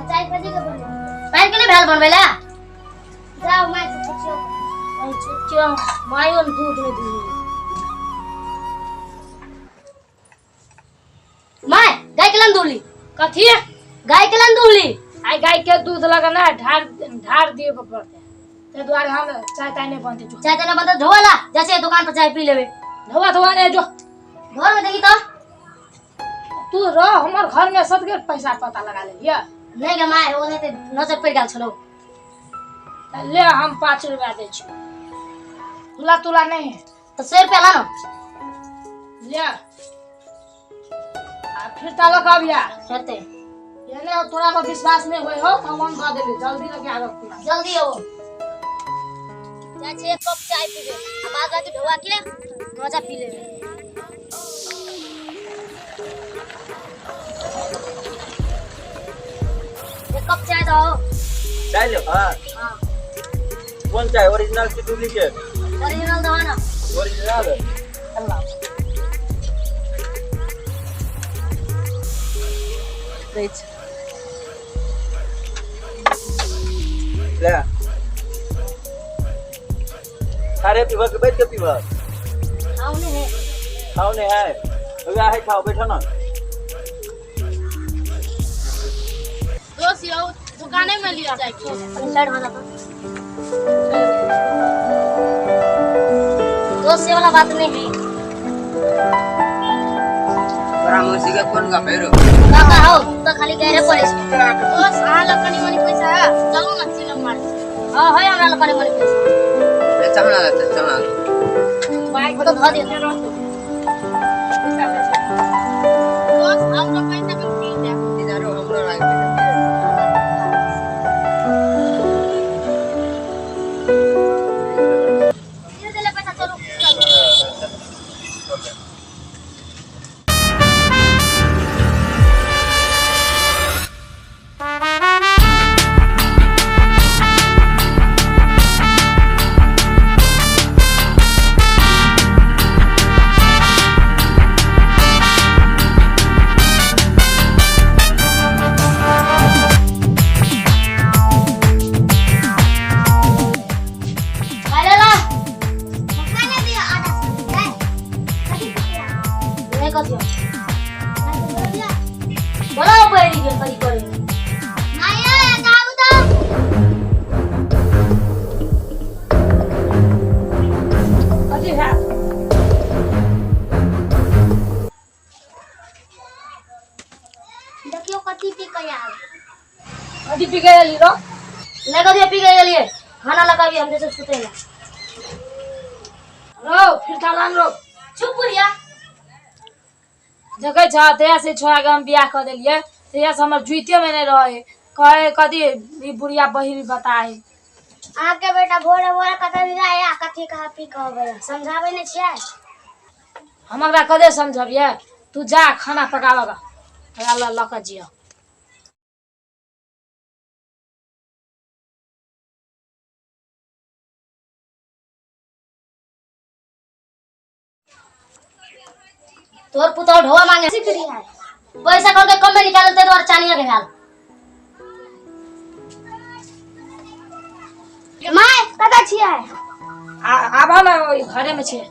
तऽ चाय कथी के बनबै? पानि के नहि भेल बनबै लए? जाउ माय से पुछियौ। छुच्चो मायो ने दूध नहि दूध। My guy के लन दूली। कथी? गाय के लन दूली। आइ गाय के दूध लगना ढार ढार दिए के पड़ते, ताहि दुआरे हम चाय ताय नहीं बनते। जो चाय ताय नहीं बनते, धोवा ला जैसे दुकान पर चाय पी लेबे। धोवा धोवा नहीं, जो घर में देखी तो तू रह हमर घर में सब के पैसा पता लगा ले लिया। नहीं गे my, ओ नहीं ते नजर पड़ गेल छलो। ले हम 5 रुपया दे छी, तुला तुला नहीं है तो 100 रुपया ला ना। ले आ फिर ताला कब या हेते ये ने तोरा पर विश्वास नहीं होय हो तो हम दे देबे, जल्दी लगे आबे तुला। जल्दी आओ। जा छे एक कप चाय पीबे आ बाद बाकी ढोवा के मजा पी लेबे। एक कप चाय दो। चाय ले? हां। हां। कौन चाय, ओरिजिनल की डुप्लीकेट? ओरिजिनल दो ना। ओरिजिनल। अल्लाह ले सारे पीबा के बैठ के पीबा। खाओ नहीं है। खाओ नहीं है, भैया है खाओ, बैठो ना। दोस्त यौ दुकाने में लिया जाय के। साइड हो जाता। दोस्त ये वाला बात नहीं है। तोरा मौसी के कोन गप रो? काका हो तो खाली गहरे पड़े छै। दोस्त अहाँ लग कनी मनी पैसा है? चलू ना चिलम मारे। हां है हमरा लग कनी मनी पैसा। ए चलना त चलना। बाइक तो धऽ दे। दोस्त हमरो पैसा कम पी जा। इधर हमरो लाग दे। धीरे धीरे पैसा चलू। पहले ला। मक्का ले दिया आधा सौ। कथी पिया? नहीं कथियो। कथी पिया? बोला पैरी के करी करे। माया जाबू तो। कथी है? देखियो कथी पी के आयल। कथी पी के एली रो? नहीं कथियो पी के एलिए। खाना लगाबी हम जैसे छूते ना। रो फिर तालान रो। चुप बुढ़िया। देखै छ तहिया से छोड़ा के हम बियाह कऽ देलियै, तहिया से हमर जुइते में नहीं रहे, कहे कथी ई बुढ़िया बहिरी बताए। अहाँके बेटा भोरे भोरे कतऽ जाय आ कथी कहाँ पी के अबैया, समझाबै नहि छियै? हम ओकरा कदे समझबियै, तू जा खाना पकाबऽ गा, एकरा लऽ कऽ जियऽ। तोर पुतोह ढोआ मांगे पैसा करके कम में निकाल ते तोर चानिया के हाल। My कतऽ छियै? आबऽ ने ओहि घरे में छियै।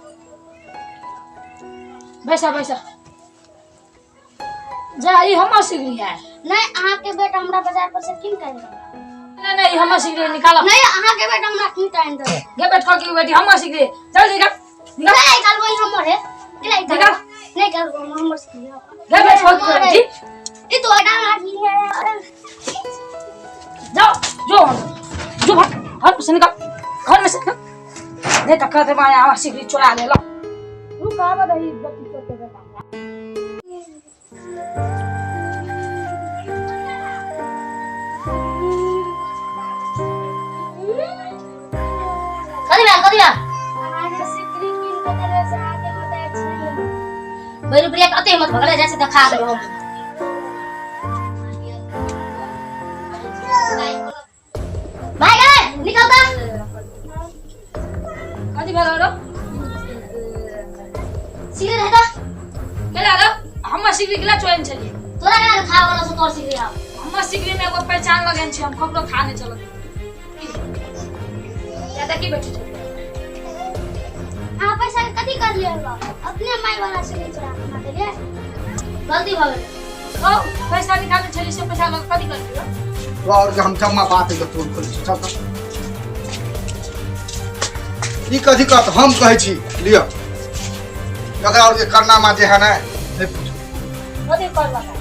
बैसा बैसा जा, ई हमर सिगरी है। नहीं अहाँके बेटा हमरा बाजार पर से कीन के आनि देलक। नहीं नहीं, ई हमर सिगरी निकालो। नहीं अहाँके बेटा हमरा कीन के आनि देलक। गे बैठ के बेटी हमर सिगरी जल्दी निकाल। निकाल। नहीं निकालबो, ई हमर है। नहीं निकाल। नहीं निकालबो, हमर सिगरी है। गे बैठ के बेटी। ई तो हटा मार लिया है। जाओ जो जो घर में से निकाल, घर में से निकाल। नहीं तो कह दे माया हमर सिगरी चोरा ले लो। रुक आबऽ दही बेटी चोर के बेटा। कथी भेल, कथी भेल? अहाँके सिकरी कीन के देले से अहाँके बताय छी। बैरू प्रिया के अते हिम्मत भगले जैसे देखा देब हम। भाई गए निकल ता। कथी भेल रो? सिगरेट है ता? केला रो? हमर सिगरी केला चोरन छलियै? तोरा केना खा वाला से तोर सिगरेट आब। हमर सिगरी में एगो पहचान लगेन छै, हम ककरो खा नहि चलत। या देखी बैठे छै। अहाँ पैसा के कथी कर लियै अपने माय वाला सिगरी चोरा के बना देलियै। गलती भऽ गेलै। ओ पैसा निकालने छली से पैसा लग कथी कर लियौ? तो और के हम जम्मा बात है तोड़ खोलै छी। चल चल। ई कथी कहत हम कहै छी लिअ, एकरा और के करनामा जे है ने नहि पूछू। कथी करलक?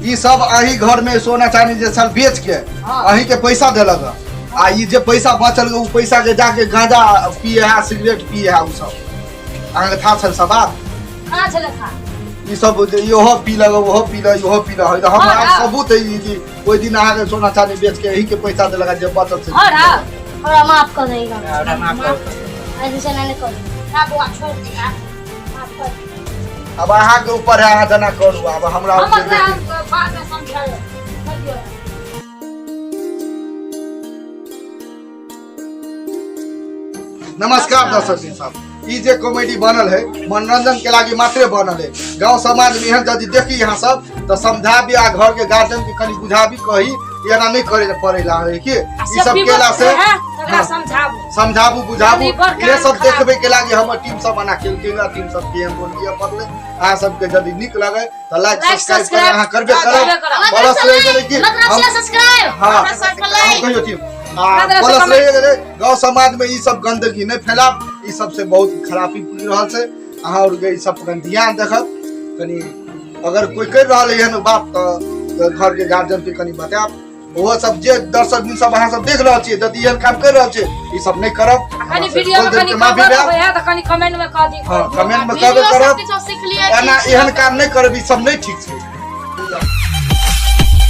ई सब अही घर में सोना चांदी जे छल बेच के अही के पैसा देलक, आ ई जे पैसा बचल ओ पैसा के जाके गांजा पिए है, सिगरेट पिए है। उ सब अहाँके था छल सब बात? कहाँ छलै था? ई सब जे इहो पीलक ओहो पीलक इहो पीलक। हम हाँ, हाँ। सबूत है ई जी ओहि दिन अहाँके सोना चांदी बेच के एही के पैसा देलक आ जे बचल से। हँ रा हमरा माफ कर देगा। हमरा माफ कर। ऐसे नहीं कर। ना बौआ, छोड़ दे, माफ कर दे। अब अहाँके ऊपर है, अहाँ जेना करू। अब हमरा हम अपना बाद में समझाए। नमस्कार दर्शक जी साहब, ई जे कॉमेडी बनल है मनोरंजन के लागी मात्रे बनल है। गांव समाज में एहन यदि देखी यहाँ सब तो समझाबी आ घर के गार्जियन के कनी बुझाबी, कही एना नहीं करे पड़े ला है कि ई सब केला से। तकरा समझाबू, समझाबू बुझाबू। यदि बड़ काम ये सब खराब- देखबे के लागी हमर टीम सब बना के के टीम सब के हम बोलिए पड़ले। अहाँ सबके यदि नीक लगे तो लाइक लाइक सब्सक्राइब करे अहाँ करबे करबे करब। करब। प्लस रहि गेलै कि मतलब हम सब्सक्राइब हाँ लाइक कहियो टीम आ हमरा तरफ से प्लस comment- रहि गेलै गाँव समाज में ई सब गंदगी नहीं फैलाब। ई सब से बहुत खराबी पुरि रहल छै। अहाँ और के ई सब कनि ध्यान देखब। कनि अगर कोई कर रहल है एहन बात तऽ घर के गार्जियन के कनि बतायब। ओहो सब जे दर्शक सब अहाँ सब देख रहल छियै, यदि एहन काम कर रहल छियै ई सब नहीं करब। आ कनि हमरा से वीडियो में बोल देब कनि के माफी कमेंट भेल। होय है तऽ कनि कमेंट में कह दी। हाँ, कमेंट में कहबे वीडियो सब करब। किछो सीख लियै। एना एहन काम नहीं करब, ई सब नहीं ठीक छै।